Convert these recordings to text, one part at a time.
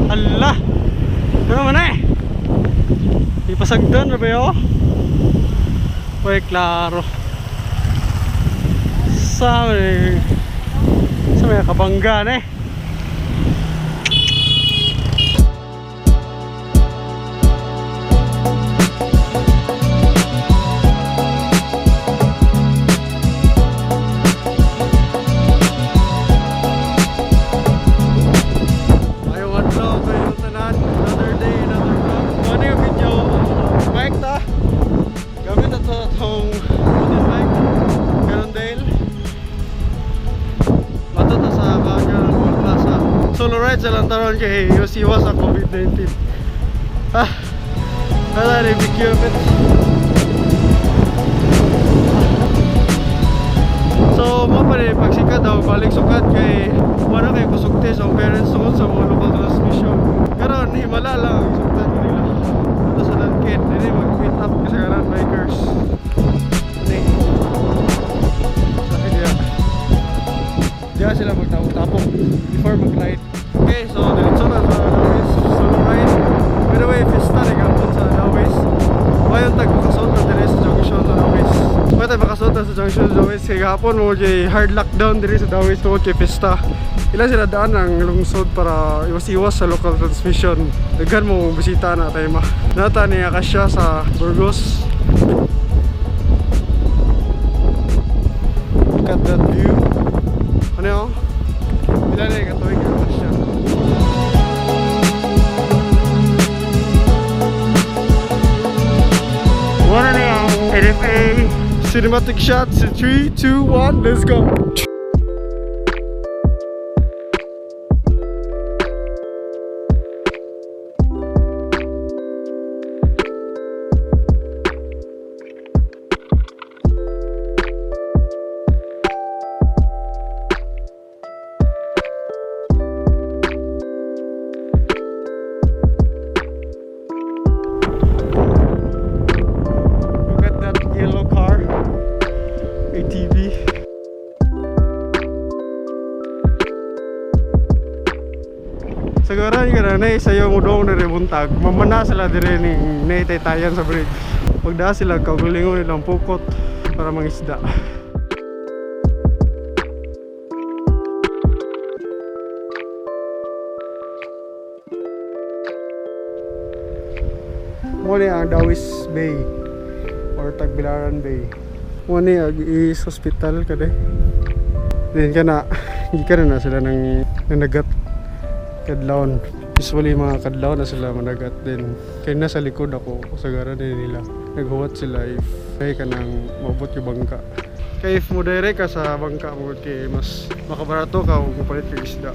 Hala! Ano man eh? Ipasagdan na ba yun? Uy, klaro. Sa may kabangga na eh. Ayong adlaw kayo tanan. Another day, another vlog. So, ano yung video? Bike ta. Gamit na to itong mountain bike. Cannondale. Mato ta sa Kaga Mall Plaza. Solo ride sa lang taron kay iwas-iwas sa COVID-19. Ah, wala rin big bit. So, mo pa rin pagsikat daw, balik sukat kay wala kay kusugti sa parents tungkol sa mga local transmission. Karon himala lang ang sugtan ko nila. Ito sa Duncan, dili mag-meet up kasi karon bikers. Ni. Sa diya. Diya sila magtapok-tapok before mag-ride. Okay, so diretso na sa Dawis solo ride. By the way, fiesta ni gapon sa Dawis. Wayon tag makasuot na diri sa junction sa Dawis. Wayon tag makasuot na sa junction sa Dawis kay gahapon mo kay hard lockdown diri sa Dawis tungod kay fiesta. Ila sila daan ang lungsod para iwas-iwas sa local transmission. Daghan mo bisita na tayo ma. Nata ni Akasya sa Burgos. Look at that view. Ano yun? Pila na yung katuig ang Akasya. Wala na yung NFA cinematic shots in 3, 2, 1, let's go! Look at that yellow car. ATV. Sagaran ka na, nay sayo mo dong dire buntag. Mamana sila dire ning naitaytayan sa bridge. Pagdaa sila kaugalingon nilang pukot para mangisda. Mo ni ang Dawis Bay or Tagbilaran Bay. Mo ni ag is hospital kade. Then kana gikan na sila ng nanagat kadlawon. Usually mga kadlawon na sila managat din. Kaya nasa likod ako kasagaran din nila. Naghuwat sila if ay kanang maabot yung bangka. Kay if mo direct ka sa bangka mo kay mas makabarato ka kung palit kag isda.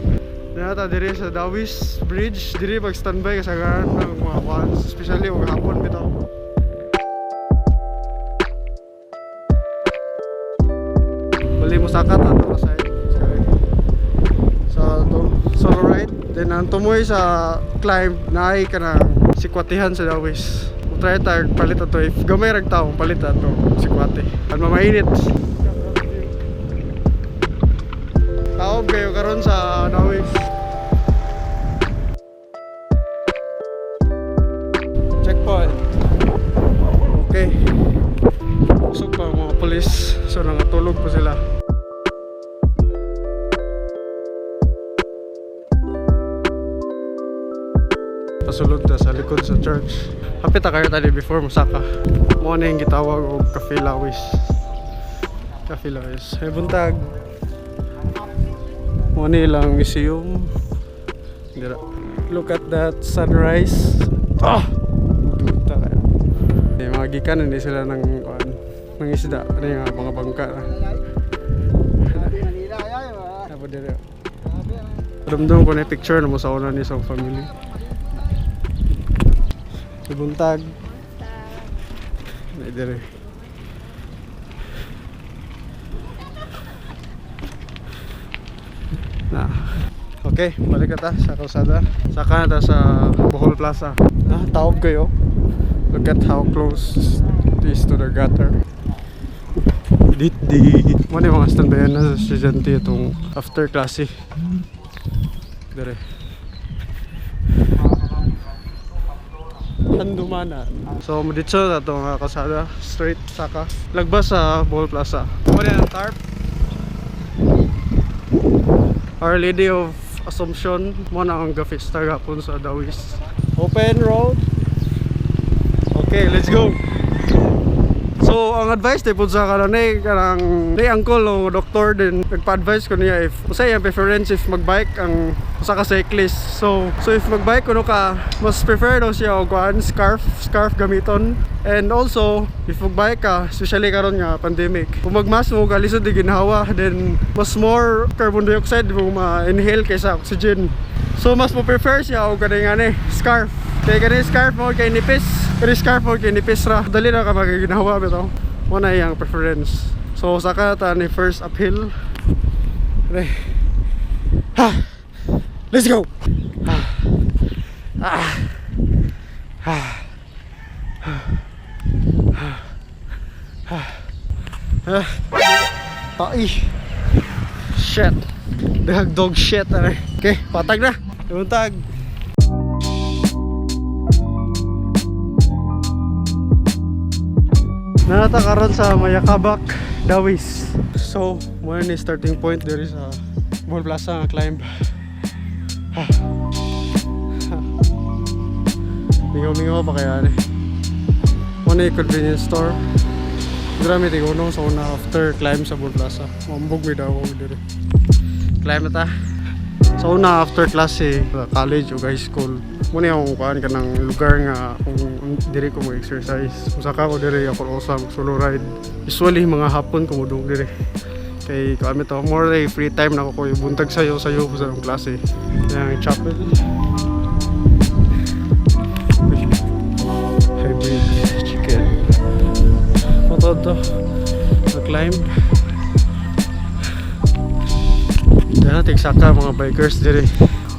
Nata diri sa Dawis Bridge, diri pag standby kasagaran ng mga kuan, especially og hapon bitaw. Bali mo saka ta to sa sorry. Sa to solo ride, then ang tumoy sa climb naay ka ng sikwatihan sa Dawis. Mo try tag palit ato if gamay rag tawo palit ato sikwate. An mamainit. Taob kayo karon sa Dawis. Checkpoint. Okay. Usog pa ang mga polis. So nangatulog pa sila. Pasulod ta sa likod sa church. Hapit ta kayo tali before musaka. Mo na yung gitawag og Cafe Lawis. Cafe Lawis. Hey, buntag. Mo na ilang museum. Dira. Look at that sunrise. Ah! Duta kayo. Eh, mga gikan hindi sila ng kuan, ng isda. Ano yung mga bangka na. Tapos dire. Ramdam ko na yung picture na mo sa una ni sa family. Buntag. Ay, dire. Na. Okay, balik na ta sa kalsada. Saka na ta sa Bohol Plaza. Ah, taob kayo. Look at how close it is to the gutter. Dit di. Mo ni mga standbyan na sa estudyante itong after klase. Dire. Handumanan. So dito na ito nga kalsada, straight saka. Lagbas sa Bohol Plaza. Wala ang tarp. Our Lady of Assumption, mo na ang gafista gapon sa Dawis. Open road. Okay, let's go. So, ang advice di po sa karon eh, kanang ni uncle o doktor din, nagpa-advise ko niya if usa iyang preference if magbike ang usa ka cyclist. So if magbike kuno ka, mas prefer daw siya og kuan scarf, scarf gamiton. And also, if magbike ka, especially karon nga pandemic, kung magmask mo ka lisod di ginhawa, then mas more carbon dioxide mo ma-inhale kaysa oxygen. So mas mo prefer siya og kaning ani, scarf. Kay kani scarf mo kay nipis. Kani scarf mo kay nipis ra. Dali ra ka magiginawa bitaw. Mo na iyang preference. So saka ta ni first uphill. Re. Ha. Let's go. Ha. Ah. Ha. Ha. Ha. Ha. Tai. Shit. Dahag dog shit are. Okay, patag na. Buntag. Nanata karon sa Mayakabak, Dawis. So, mo ni starting point diri sa Bohol Plaza nga climb. Ha. Ha. Mingaw-mingaw pa kaya ni. Mo ni convenience store. Grabe tigunong sa una after climb sa Bohol Plaza. Mambog mi daw ako diri. Climb na ta. Sa una after klase, college o high school, mo ni akong kuan kanang lugar nga kung diri ko mag-exercise. Musaka ko diri ako usa mag solo ride. Usually mga hapon ko modung diri. Kay kuan to, more like free time na ko ko buntag sayo sayo ko sa akong klase. Yang chapel. Uy, hybrid chicken. Moto to. Na-climb. Dahil tigsaka mga bikers diri.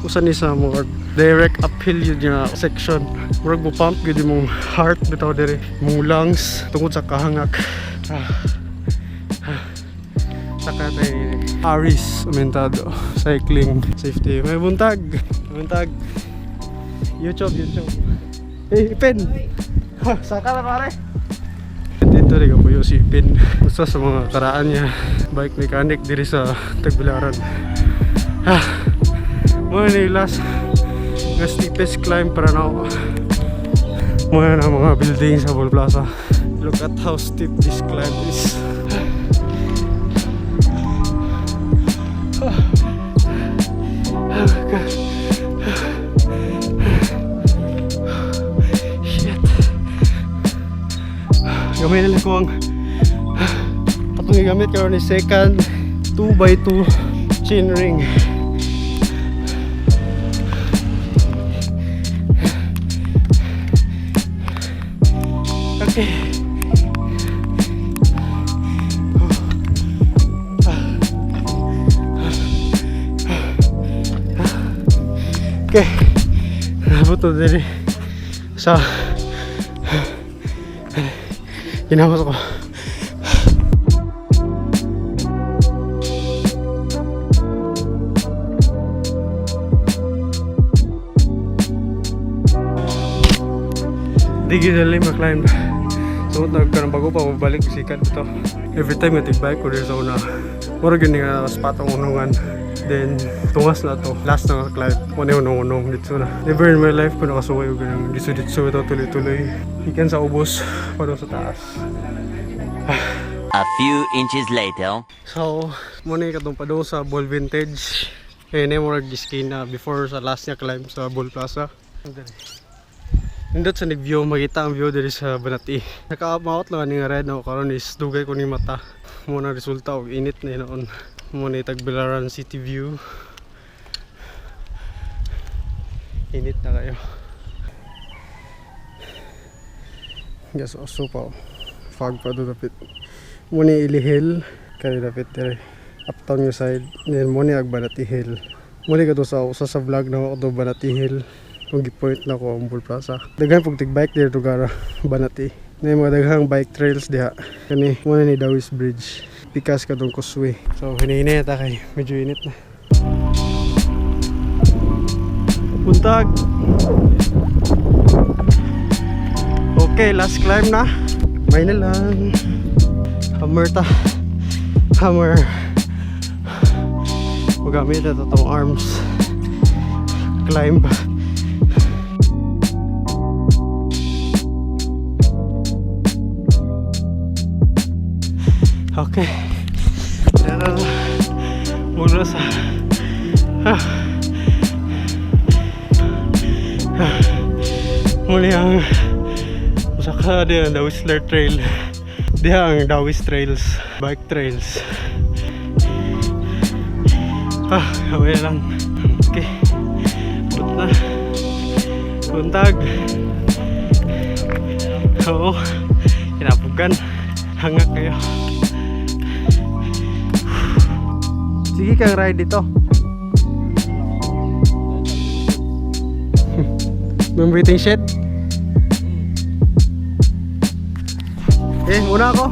Usa ni sa mga direct uphill yun nga section. Murag mo pump gyud imong heart bitaw diri, imong lungs tungod sa kahangak. Ah. Ah. Saka tay Aris Aumentado Cycling Safety. May buntag. May buntag. YouTube, YouTube. Eh, Ipin. Ha, saka na pare. Dito rin ko si Ipin. Usa sa mga karaan niya bike mechanic diri sa Tagbilaran. Ah, mo ni last nga steepest climb para na ako. Mo na mga building sa Bohol Plaza. Look at how steep this climb is. Oh God. Shit. Gamay na lang ko ang atong gigamit karon ni second 2x2 chain ring. Okay. Okay. Nabot na diri sa ginamos ko. Di ginali ma-climb. So, nagkaroon bago pa mabalik sikat ito. Every time nga tig-bike ko diri sa una, mura gyud nga spot ang unungan. Then, tungas na to. Last na nga climb. Muna yung unong-unong dito na. Never in my life ko nakasuway og ganang ditso-ditso ito tuloy-tuloy. Ikan sa ubos, para sa taas. A few inches later. So, muna yung katong padung sa Bohol Vintage. Eh, na yung murag na before sa last niya climb sa Bohol Plaza. Nindot sa nag-view, makita ang view diri sa Banati. Naka-mount lang ani nga ride na ako karon is dugay ko ni mata. Muna resulta og init na noon. Muna Tagbilaran City View. Init na kayo. Gas aso pa. Oh. Fog pa do dapit. Muna Ili Hill kay dapit diri. Uptown yung side. Then muna ag Banati Hill. Muna ka sa usa sa vlog na ako do Banati Hill. Kung gi-point na ko ang Bohol Plaza. Daghan pag tig-bike diri lugar Banati. Na yung mga daghang bike trails diha. Kani muna ni Dawis Bridge. Pikas ka dong Causeway. So hinihina ta kay medyo init na. Buntag. Okay, last climb na. May na lang. Hammer ta. Hammer. Magamit na to tong arms. Climb. Okay. Pero muna sa ah. Ah. Muli ang Saka di ang The Whistler Trail. Diha ang Dawis Trails, bike trails. Ah, gawin lang. Okay. Punta. Buntag. Oo. Kinabugan. Hangak kayo. Sige kang ride dito. May waiting shed. Eh, muna ako.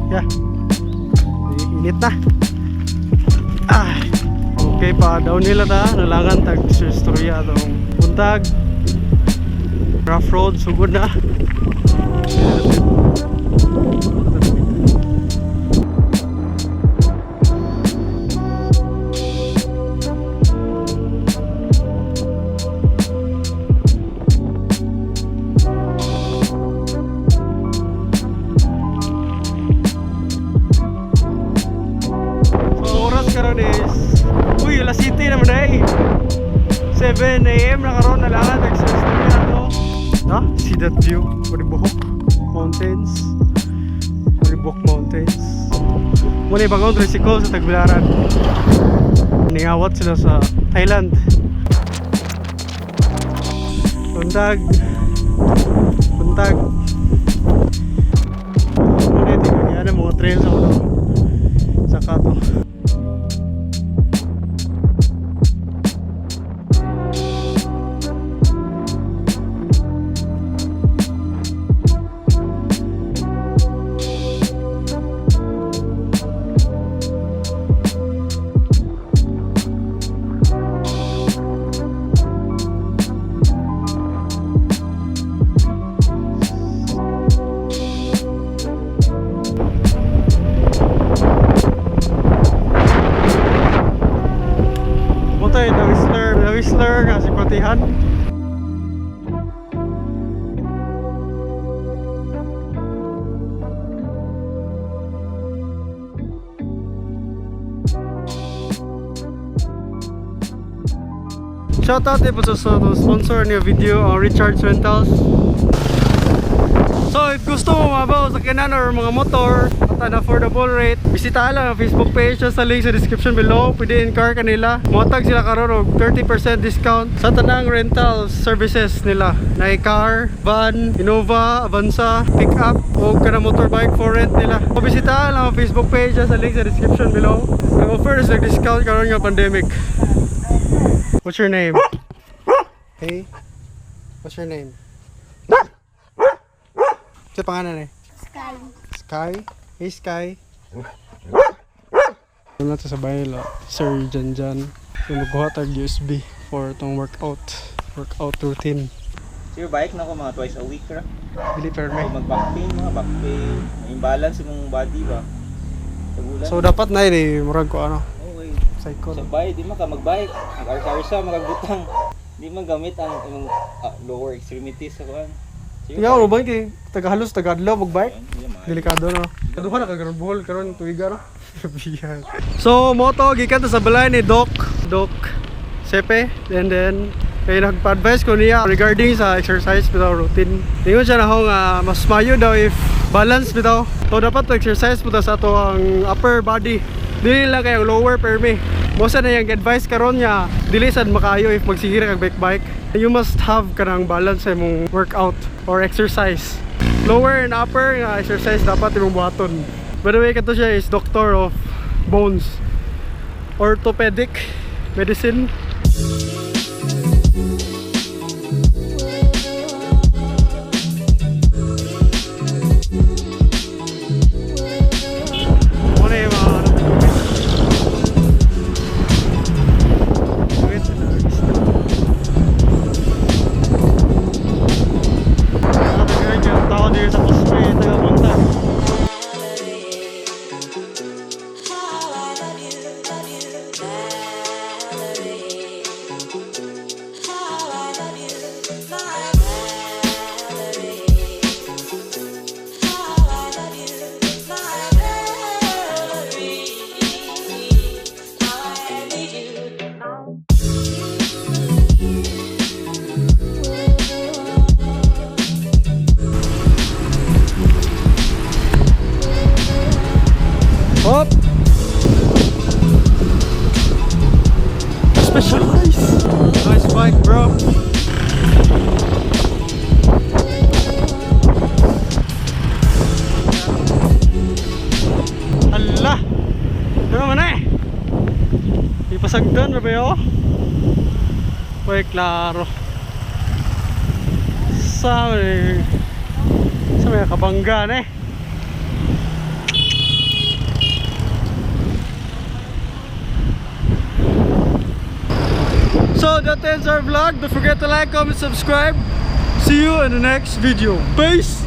Yeah. Init na. Ah. Okay pa, downhill na ta. Nalangan tag istorya atong buntag. Rough road, sugod na. So, ang oras karon is, uy, alas 7 naman na eh. 7 a.m. na karon nalangan tag istorya to. Na, see that view? Maribojoc Mountains. Maribojoc Mountains. Muna yung bagong tricycle sa Tagbilaran. Ningawat sila sa Thailand. Buntag. Buntag. Muna yung tingnan ang mga trail sa ulo. Sa kato. Punta yung The Whistler, The Whistler nga si Patihan. Shoutout din po sa sponsor niyo video, ang Richards Rentals. So if gusto mo mabaw sa sakyanan or mga motor at an affordable rate, bisitahan lang ang Facebook page sa link sa description below. Pwede in-car kanila. Motag sila karon og 30% discount sa tanang rental services nila. Na car, van, Innova, Avanza, pickup o kana motorbike for rent nila. So, bisitahan lang ang Facebook page sa link sa description below. Nag-offer sa discount karon nga pandemic. What's your name? Hey, what's your name? Sa pangalan eh? Sky. Sky? Hey, Sky. Ano natin sa bahay la, Sir Janjan. So, magkuha tag USB for itong workout. Workout routine. Sir, bike na ko mga twice a week ra. Dili perme. Kung mag back pain, mga back pain, may imbalance imong body ba. Tagulan. So, dapat na yun eh. Murag ko ano, Okay. cycle. Sa bay, di man ka magbike, mag-arsa-arsa, magagutang. Di man gamit ang imong lower extremities sa kuan. Sir, Ikaw, ano ba kay tagahalos, tagadlaw, magbike? Yan, yan, mga- Delikado no. Kaduha na kagaron buhol karon tuiga no. So moto gikan ta sa balay ni Doc Doc Sepe, and then kay nagpa-advise ko niya regarding sa exercise bitaw routine. Ingon siya na ho nga mas mayo daw if balance bitaw. So dapat to exercise po ta sa ato ang upper body. Dili lang kayo lower permi. Mo sa na yung advice karon niya, dili sad makaayo if magsige ra kag bike bike. You must have kanang balance sa imong workout or exercise. Lower and upper nga exercise dapat imong buhaton. By the way, kato siya is doctor of bones, orthopedic medicine. Muna yung mga ano, wait, sila, register. Sagdan ra ba yo? Uy, klaro. Sa may kabangga na eh. So that ends our vlog. Don't forget to like, comment, subscribe. See you in the next video. Peace!